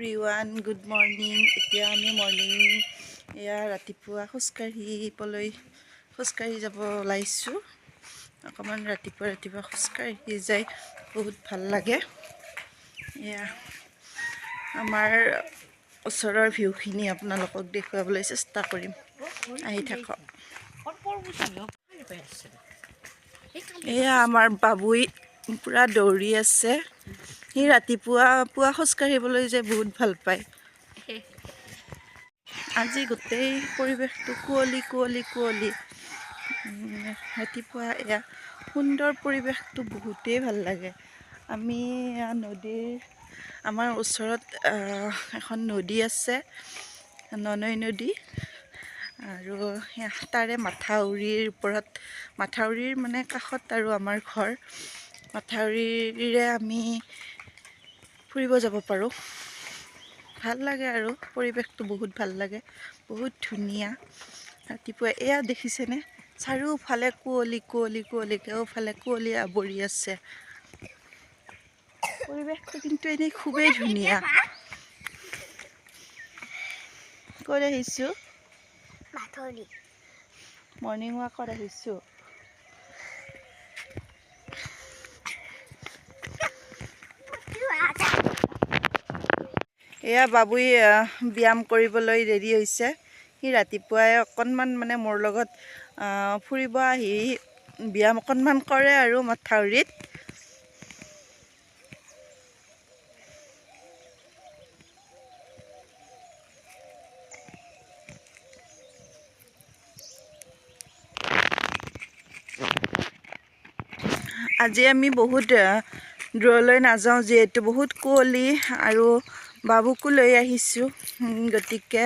Everyone, good morning. এতিয়া আমি morning এয়া ৰাতিপুৱা খোজকাঢ়ি যাব ওলাইছোঁ। অকণমান ৰাতিপুৱা ৰাতিপুৱা খোজকাঢ়ি যাই বহুত ভাল লাগে। এয়া আমাৰ ওচৰৰ ভিউখিনি আপোনালোকক দেখুৱাবলৈ চেষ্টা কৰিম, আহি থাকক। এয়া আমাৰ বাবুই পূৰা দৌৰি আছে। সি ৰাতিপুৱা পুৱা খোজকাঢ়িবলৈ যাই বহুত ভাল পায়। আজি গোটেই পৰিৱেশটো কুঁৱলী কুঁৱলী কুঁৱলী। ৰাতিপুৱা এয়া সুন্দৰ পৰিৱেশটো বহুতেই ভাল লাগে। আমি এয়া নদীৰ, আমাৰ ওচৰত এখন নদী আছে, ননৈ নদী, আৰু তাৰে মাথাউৰিৰ ওপৰত, মাথাউৰিৰ মানে কাষত আৰু আমাৰ ঘৰ। মাথাউৰিৰে আমি ফুৰিব যাব পাৰোঁ। ভাল লাগে আৰু পৰিৱেশটো বহুত ভাল লাগে, বহুত ধুনীয়া। ৰাতিপুৱা এয়া দেখিছেনে, চাৰিওফালে কুঁৱলী কুঁৱলী কুঁৱলী, কেওফালে কুঁৱলী আৱৰি আছে। পৰিৱেশটো কিন্তু এনেই খুবেই ধুনীয়া। ক'ত আহিছোঁ? মৰ্ণিং ৱাকত আহিছোঁ। এয়া বাবুই ব্যায়াম কৰিবলৈ ৰেডি হৈছে। সি ৰাতিপুৱাই অকণমান মানে মোৰ লগত ফুৰিব আহি ব্যায়াম অকণমান কৰে আৰু মথাউৰিত। আজি আমি বহুত দূৰলৈ নাযাওঁ, যিহেতু বহুত কুঁৱলী আৰু বাবুকো লৈ আহিছোঁ, গতিকে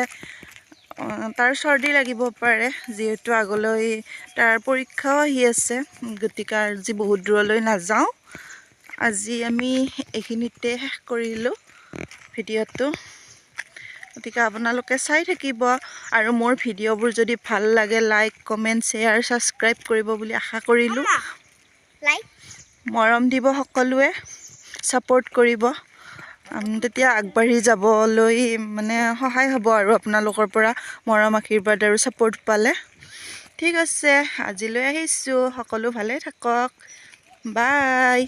তাৰ চৰ্দি লাগিব পাৰে, যিহেতু আগলৈ তাৰ পৰীক্ষাও আহি আছে, গতিকে আজি বহুত দূৰলৈ নাযাওঁ। আজি আমি এইখিনিতে শেষ কৰিলোঁ ভিডিঅ'টো। গতিকে আপোনালোকে চাই থাকিব আৰু মোৰ ভিডিঅ'বোৰ যদি ভাল লাগে লাইক, কমেণ্ট, শ্বেয়াৰ, ছাবস্ক্ৰাইব কৰিব বুলি আশা কৰিলোঁ। মৰম দিব সকলোৱে, ছাপোৰ্ট কৰিব, তেতিয়া আগবাঢ়ি যাবলৈ মানে সহায় হ'ব আৰু আপোনালোকৰ পৰা মৰম, আশীৰ্বাদ আৰু ছাপোৰ্ট পালে। ঠিক আছে, আজিলৈ আহিছোঁ, সকলো ভালে থাকক, বাই।